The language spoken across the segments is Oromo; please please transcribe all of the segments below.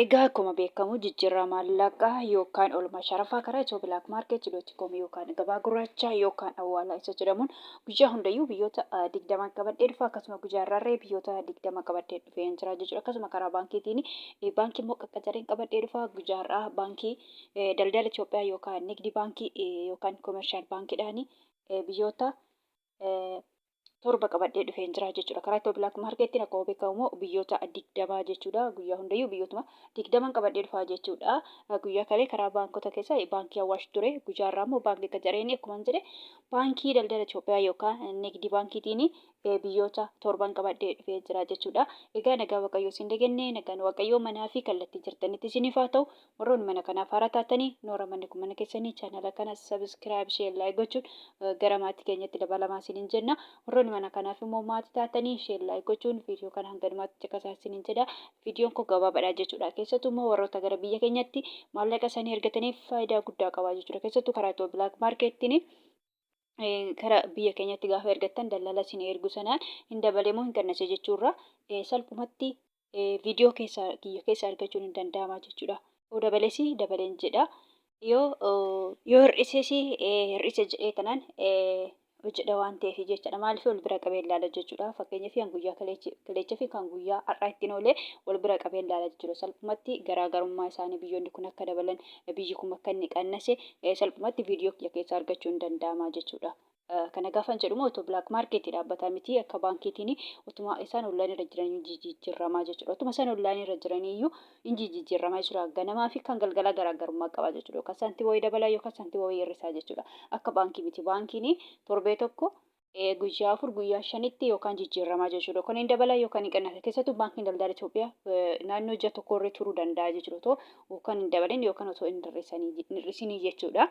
Egaa akkuma beekamu jijjiirraa maallaqaa yookaan oolmaa sharafaa karaa Ethio Black Market dot com yookaan gabaa gurraachaa yookaan awwaalaa isa jedhamuun guyyaa hundayyuu biyyoota 20 qabadhee dhufa. Akkasuma guyyaa har'aarree biyyoota 20 qabadhee dhufeen jira jechuudha. Akkasuma karaa baankiitiin baankii immoo qaqqacareen qabadhee dhufa. Guyyaa har'aa baankii daldala Itoophiyaa yookaan nigdi baankii yookaan koomershaal baankiidhaan biyyoota 7 qabadhee dhufeen jira jechuudha. Karaa Itiyoo Bilaak Maarkeettiin akkuma beekamu immoo biyyoota 20 jechuudha. Guyyaa hundayyuu biyyootuma 20n qabadhee dhufaa jechuudha. Guyyaa kalee karaa baankota keessaa baankii Awaash ture. Guyyaa har'aa immoo baankii Qacareenii akkuma jedhe baankii daldala Itoophiyaa yookaan Nigdi baankiitiin biyyoota 7n qabadhee dhufee jira jechuudha. Egaa nagaa Waaqayyoo isin dagannee nagaan Waaqayyoo manaa fi kallattii jirtanitti isiniif haa ta'u. Warroonni mana kanaaf haaraa taatanii noora manni kun mana keessanii chaanala kana subscribe share like gochuun gara maatii keenyatti dabalamaa isiniin jenna. Warroonni mana kanaaf immoo maatii taatanii share like gochuun viidiyoo kana hanga dhumaatti caqasaa isiniin jedha. Viidiyoon kun gabaabaadha jechuudha. Keessattuu immoo warroota gara biyya keenyatti maallaqa isaanii ergataniif faayidaa guddaa qaba jechuudha. Keessattuu karaa Itiyoo Black Markettiin kara biyya keenyatti gaafa ergattan dallala isin ergu sanaan hin dabalee moo hin qannase jechuurra salphumatti viidiyoo keessa kiyya keessa argachuun hin danda'ama jechuudha. Yoo dabales dabaleen jedha. Yoo yoo hir'ises hir'ise jedhee tanaan hojjedha waan ta'eef jechaadha. Maaliif wal bira qabee ilaala jechuudha. Fakkeenyaaf kan guyyaa kaleecha fi kan guyyaa har'aa ittiin oolee wal bira qabee ilaala jechuudha. Salphumatti garaagarummaa isaanii biyyoonni kun akka dabalan biyyi kun akka inni qannase salphumatti viidiyoo kiyya keessaa argachuun hin danda'ama jechuudha. Kana gaafan jedhu immoo otoo black market dhaabbataa miti akka baankiitiin utuma isaan online irra jiranii jijjiirramaa jechuudha. Utuma isaan online irra jiranii iyyuu hin jijjiirramaa jechuudha. Ganamaa fi kan galgalaa garaagarummaa qaba jechuudha. Yookaan saantima wayii dabalaa yookaan saantima wayii hir'isaa jechuudha. Akka baankii miti. Baankiin torbee tokko guyyaa 4 guyyaa 5tti yookaan jijjiirramaa jechuudha. Yookaan hin dabalaa yookaan hin qannasa. Keessattuu baankiin daldala Itoophiyaa naannoo ji'a tokko irra turuu danda'a jechuudha. Otoo yookaan hin dabalin yookaan otoo hin hir'isinii jechuudha.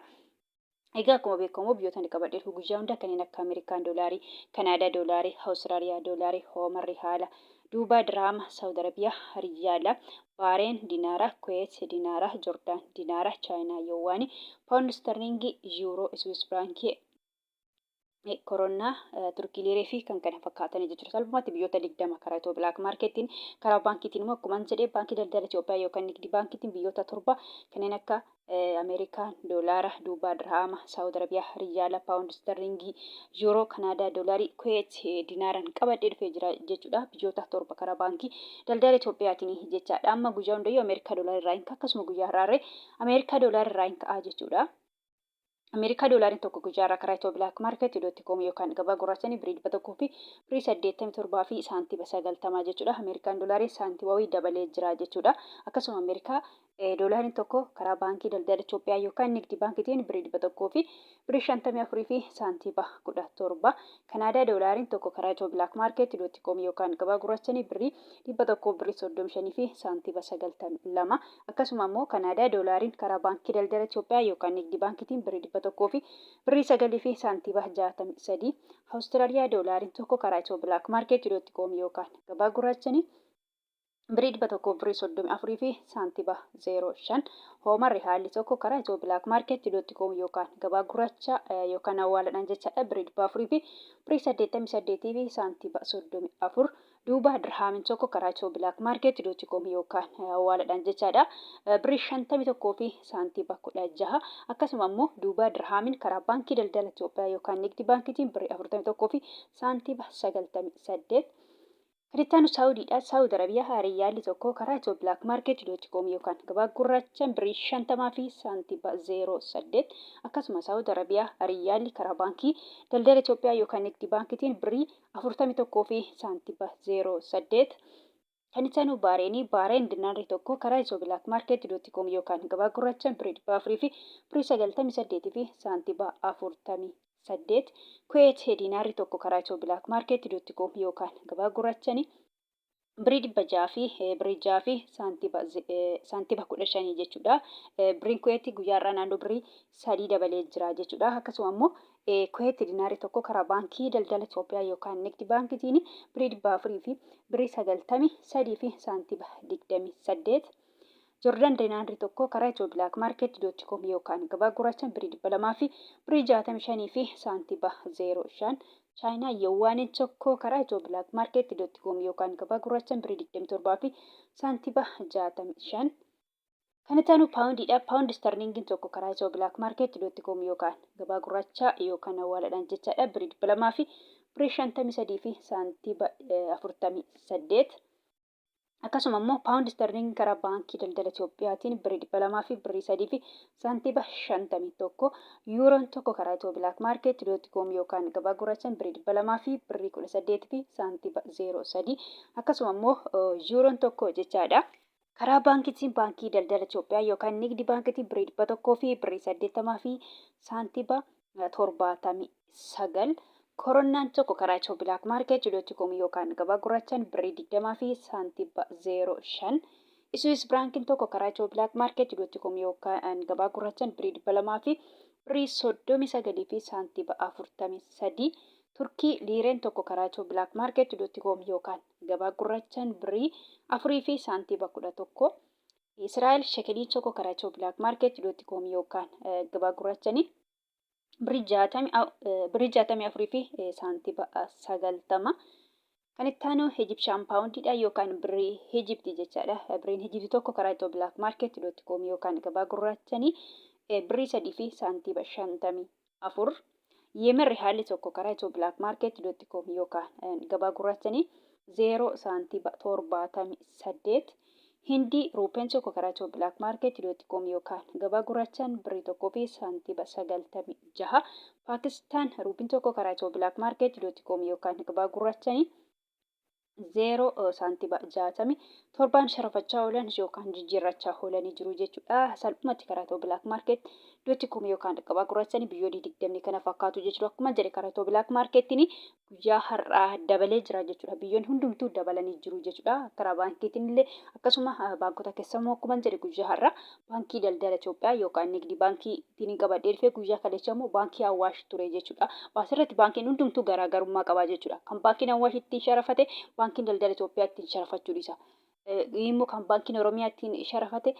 Egaa akkuma beekamu biyyoota ani qabadhee dhufu guyyaa hunda kanneen akka Ameerikaan doolaarii, Kanaadaa doolaarii, Awustiraaliyaa doolaarii, Hoomar Rihaala, Duubaa Diraama, Saawud Arabiyaa Riyaala, Baareen Dinaara, Kuweet Dinaara, Jordaan Dinaara, Chaayinaa Yowaanii, Paawundi Isterliingii, Yuuroo, Iswiis Firaankii, Koronnaa, Turkii Liiree fi kan kana fakkaatanii jechuudha. Salphumatti biyyoota 20 karaa Itiyoo Bilaak Maarkeettiin, karaa baankiitiin immoo akkuma jedhee baankii daldala Itoophiyaa yookaan Nigdi baankiitiin biyyoota 7 kanneen akka Ameerikaa doolaara, Duubaa Dirhaama, Saawud Arabiyaa Riyaala, Paawundi Isterliingii, Yuuroo, Kanaadaa doolaarii, Kuweet dinaaran qabadhee dhufee jira jechuudha. Biyyoota 7 karaa baankii daldala Itoophiyaatiin jechaadha. Amma guyyaa hundayyuu Ameerikaa doolaara irraa hin ka'a akkasuma guyyaa har'aarree Ameerikaa doolaara irraa hin ka'a jechuudha. Ameerikaa doolaariin tokko guyyaa irraa karaa Itiyoo Bilaak Maarkeet dootti koom yookaan gabaa gurraachanii birii 100 fi birii 87 fi saantiba 90 jechuudha. Ameerikaan doolaariin saantiba wayii dabalee jira jechuudha. Akkasuma Ameerikaa doolaariin tokko karaa baankii daldala Itoophiyaa yookaan nigdi baankiitiin birii 100 fi birii 54 fi saantiba 17. Kanaadaa doolaariin tokko karaa Itiyoo Bilaak Maarkeet dootti koom yookaan gabaa gurraachanii birii 100 birrii 35 fi saantiba 92. Akkasuma ammoo Kanaadaa doolaariin karaa Baankii Daldala Itoophiyaa yookaan Nigdi Baankiitiin birrii 100 fi birrii 9 fi saantiba 63. Awustiraaliyaa doolaariin tokko karaa Itiyoo Bilaak Maarkeet dootti koom yookaan gabaa gurraachanii birrii 100 birrii 34 fi saantiba 05. Hoomar Rihaalli tokko karaa Itiyoo Bilaak Maarkeet dootti koom yookaan gabaa gurraacha yookaan awwaaladhaan jechaadha birrii 400 fi birrii 88 fi saantiba 34. Duuba dirhaamin tokko karaa Itiyoo Bilaak Maarkeet dooti koom yookaan awwaaladhaan jechaadha. Birrii 51 fi saantiba 16. Akkasuma immoo duuba dirhaamin karaa Baankii Daldala Itoophiyaa yookaan Nigdi Baankiitiin birrii 41 fi saantiba 98. Kan itti aanu Saawudiidha. Saawud Arabiyaa riyyaalli tokko karaa Itiyoo Bilaak Maarkeet dooti koom yookaan gabaa gurraachaan birrii 50 fi saantiba 08. Akkasuma Saawud Arabiyaa riyyaalli karaa Baankii Daldala Itoophiyaa yookaan Nigdi Baankiitiin birrii 41 fi saantiba 08. Kan itti aanu Baareenii. Baareen dinaarri tokko karaa Itiyoo Bilaak Maarkeet dootti koom yookaan gabaa gurraachaan birrii 400 fi birrii 98 fi saantiba 48. Kuweet dinaarri tokko karaa Itiyoo Bilaak Maarkeet dootti koom yookaan gabaa gurraachanii birrii 600 fi birrii 6 fi saantiba 15 jechuudha. Birriin Kuweetii guyyaa har'aa naannoo birrii 3 dabalee jira jechuudha. Akkasuma immoo Kuweet dinaarri tokko karaa baankii daldala Itoophiyaa yookaan Nigdi baankiitiin birrii 400 fi birrii 93 fi saantiba 28. Jordaan Dinaarri tokko karaa Itiyoo Bilaak Maarkeet dot com yookaan gabaa gurraachaan birrii 200 fi birrii 65 fi saantiba 05. Chaayinaa Yowwaaniin tokko karaa Itiyoo Bilaak Maarkeet dot com yookaan gabaa gurraachaan birrii 27 fi saantiba 65. Kan itti aanu paawundiidha. Paawundi istarliingiin tokko karaa Itiyoo Bilaak Maarkeet dot com yookaan gabaa gurraachaa yookaan awwaaladhaan jechaadha birrii 200 fi birrii 53 fi saantiba 48. Akkasuma immoo paawundi istarliingii karaa Baankii Daldala Itiyoophiyaatiin birrii 200 fi birrii 3 fi saantiba 51, Yuuroon tokko karaa Itiyoo Bilaak Maarkeet doot koom yookaan gabaa gurraachaan birrii 200 fi birrii 18 fi saantiba 03, akkasuma immoo Yuuroon tokko jechaadha. Karaa baankiitiin Baankii Daldala Itiyoophiyaa yookaan Nigdi Baankiitiin birrii 100 fi birrii 80 fi saantiba 79. Koronnaan tokko karaa Itiyoo Bilaak Maarkeet dot com yookaan gabaa gurraachaan birrii 20 fi saantiba 05. Iswiis Biraankiin tokko karaa Itiyoo Bilaak Maarkeet dot com yookaan gabaa gurraachaan birrii 200 fi birrii 39 fi saantiba 43. Turkii Liireen tokko karaa Itiyoo Bilaak Maarkeet dot com yookaan gabaa gurraachaan birrii 4 fi saantiba 11. Israa'el Shekeliin tokko karaa Itiyoo Bilaak Maarkeet dot com yookaan gabaa gurraachanii birrii 64 fi saantiba 90. Kan itti aanu Egyptian paawundiidha yookaan birrii Egypti jechaadha. Birriin Egypti tokko karaa Itiyoo Black Market dot com yookaan gabaa gurraachanii birrii 3 fi saantiba 54. Yemen rihaalli tokko karaa Itiyoo Black Market dot com yookaan gabaa gurraachanii 0 saantiba 78. Hindii Ruupeen tokko karaa Itiyoo Black Market dot com yookaan gabaa gurraachaan birrii 1 fi saantiba 96. Paakistaan Ruupiin tokko karaa Itiyoo Black Market dot com yookaan gabaa gurraachanii 0 saantiba 67n sharafachaa oolan yookaan jijjiirrachaa oolanii jiru jechuudha. Salphumatti karaa Itiyoo Black Market dot com yookaan gabaa gurraachanii biyyoonni 20 kana fakkaatu jechuudha. Akkuma jedhe karaa Itiyoo Black Marketiin guyyaa har'aa dabalee jira jechuudha. Biyyoonni hundumtuu dabalanii jiru jechuudha. Karaa baankiitiin illee akkasuma baankota keessa immoo akkuma jedhe guyyaa har'aa Baankii Daldala Itoophiyaa yookaan Nigdi Baankiitiin qabadhee dhufee guyyaa kaleessa immoo Baankii Awaash ture jechuudha. Asirratti baankiin hundumtuu garaagarummaa qaba jechuudha. Kan Baankiin Awaash ittiin sharafate Baankiin Daldala Itoophiyaa ittiin sharafachuu dhiisa. Immoo kan Baankiin Oromiyaa ittiin sharafate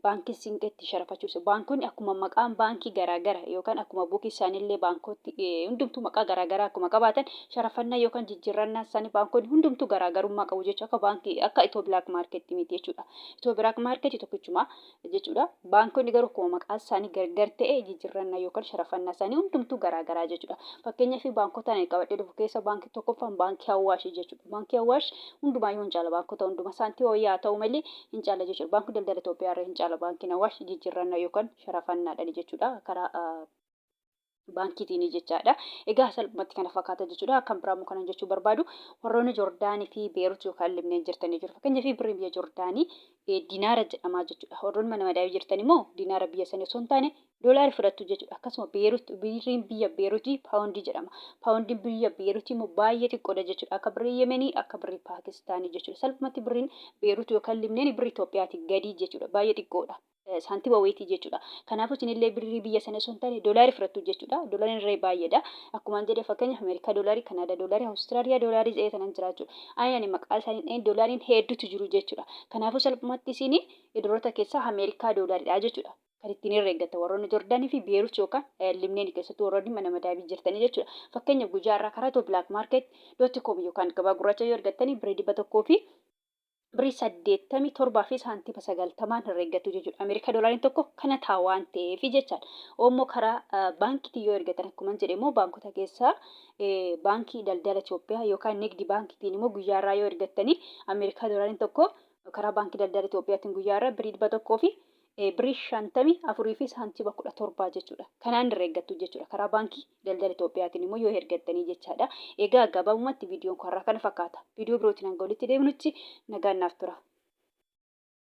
Baankiin Siinqee ittiin sharafachuu dhiisa. Baankonni akkuma maqaan baankii garaagara yookaan akkuma buukii isaaniillee baankoti hundumtuu maqaa garaagaraa akkuma qabaatan sharafannaa yookaan jijjiirrannaa isaanii baankonni hundumtuu garaagarummaa qabu jechuudha. Akka baankii akka Itoo Bilaak Maarkeetti miti jechuudha. Itoo Bilaak Maarkeetti tokkichuma jechuudha. Baankonni garuu akkuma maqaan isaanii gargar ta'e jijjiirrannaa yookaan sharafannaa isaanii hundumtuu garaagaraa jechuudha. Fakkeenyaaf baankota ani qabadhee dhufu keessa baankii tokkoffaan Baankii Awaash jechuudha. Baankii Awaash hundumaayyuu hin caala baankota hunduma saantii wayyaa haa ta'u malee hin caala jechuudha. Baankii Daldala Itoophiyaa irra hin caala Baankiin Awaash jijjiirrannaa yookaan sharafannaadhaan jechuudha. Karaa baankiitiin jechaadha. Egaa salphumatti kana fakkaata jechuudha. Kan biraa immoo kanan jechuu barbaadu warroonni Jordaanii fi Beerut yookaan Libneen jirtanii jiru. Fakkeenyaaf birriin biyya Jordaanii dinaara jedhamaa jechuudha. Warroonni mana madaa'ii jirtan immoo dinaara biyya sanii osoo hin taane doolaari fudhattu jechuudha. Akkasuma Beerut birriin biyya Beerutii paawundii jedhama. Paawundiin biyya Beerutii immoo baay'ee xiqqoodha jechuudha. Akka birrii Yemenii akka birrii Paakistaanii jechuudha. Salphumatti birriin Beerut yookaan Libneen birrii Itoophiyaatii gadi jechuudha. Baay'ee xiqqoodha. Saantima wayitii jechuudha. Kanaafuu isinillee birrii biyya sana osoo hin taane doolaarii fudhattu jechuudha. Doolaariin irree baay'eedha. Akkuma jedhe fakkeenyaaf Ameerikaa doolaarii, Kanaadaa doolaarii, Awustiraaliyaa doolaarii jedhee tanan jira jechuudha. Ani ani maqaa isaanii dhaheen doolaariin hedduutu jiru jechuudha. Kanaafuu salphumatti isin doolaarota keessaa Ameerikaa doolaariidha jechuudha. Kan ittiin herreeggatan warroonni Jordaanii fi Beerut yookaan Libneen keessattuu warroonni mana madaabii jirtanii jechuudha. Fakkeenyaaf guyyaa irraa karaa Itoo Black Market dot com yookaan gabaa gurraacha yoo argattanii birrii 100 fi birrii 87 fi saantima 90n herreeggattu jechuudha. Ameerikaa doolaariin tokko kana ta'a waan ta'eef jechaadha. Oommoo karaa baankiitiin yoo ergatan akkuma jedhe immoo baankota keessaa Baankii Daldala Itoophiyaa yookaan Nigdi Baankiitiin immoo guyyaa irraa yoo ergattanii Ameerikaa doolaariin tokko karaa Baankii Daldala Itoophiyaatiin guyyaa irraa birrii 100 fi birrii 54 fi saantima 17 jechuudha. Kanaan herreeggattu jechuudha. Karaa Baankii Daldala Itoophiyaatiin immoo yoo hergattanii jechaadha. Egaa gabaabumatti viidiyoon koo har'aa kana fakkaata. Viidiyoo birootiin hanga walitti deebinutti nagaan naaf tura.